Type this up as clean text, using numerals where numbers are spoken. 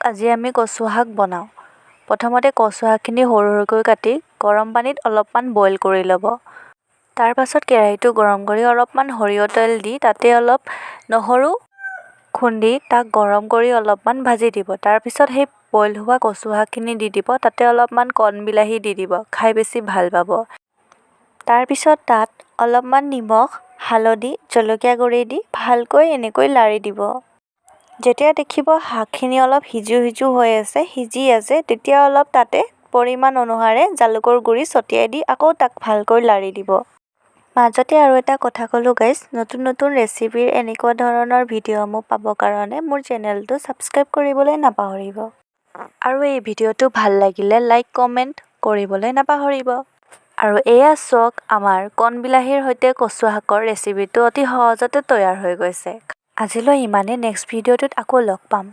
আজি আমি কচু শাক বনাওঁ। প্ৰথমতে কচু শাকখিনি সৰু সৰুকৈ কাটি গৰম পানীত অলপমান বইল কৰি ল'ব। তাৰপাছত কেৰাহীটো গৰম কৰি অলপমান সৰিয়হ তেল দি তাতে অলপ নহৰু খুন্দি তাক গৰম কৰি অলপমান ভাজি দিব। তাৰপিছত সেই বইল হোৱা কচু শাকখিনি দি দিব। তাতে অলপমান কণ বিলাহী দি দিব, খাই বেছি ভাল পাব। তাৰপিছত তাত অলপমান নিমখ, হালধি, জলকীয়া গুড়ি দি ভালকৈ এনেকৈ লাৰি দিব। যেতিয়া দেখিব শাকখিনি অলপ সিজো সিজো হৈ আছে, সিজি আছে, তেতিয়া অলপ তাতে পৰিমাণ অনুসাৰে জালুকৰ গুড়ি ছটিয়াই দি আকৌ তাক ভালকৈ লাৰি দিব। মাজতে আৰু এটা কথা ক'লোঁ গাইজ, নতুন নতুন ৰেচিপিৰ এনেকুৱা ধৰণৰ ভিডিঅ'সমূহ পাবৰ কাৰণে মোৰ চেনেলটো ছাবস্ক্ৰাইব কৰিবলৈ নাপাহৰিব। আৰু এই ভিডিঅ'টো ভাল লাগিলে লাইক, কমেণ্ট কৰিবলৈ নাপাহৰিব। আৰু এয়া চাওক, আমাৰ কণ বিলাহীৰ সৈতে কচু শাকৰ ৰেচিপিটো অতি সহজতে তৈয়াৰ হৈ গৈছে। আজিলৈ ইমানেই। নেক্সট ভিডিঅ'টোত আকৌ লগ পাম।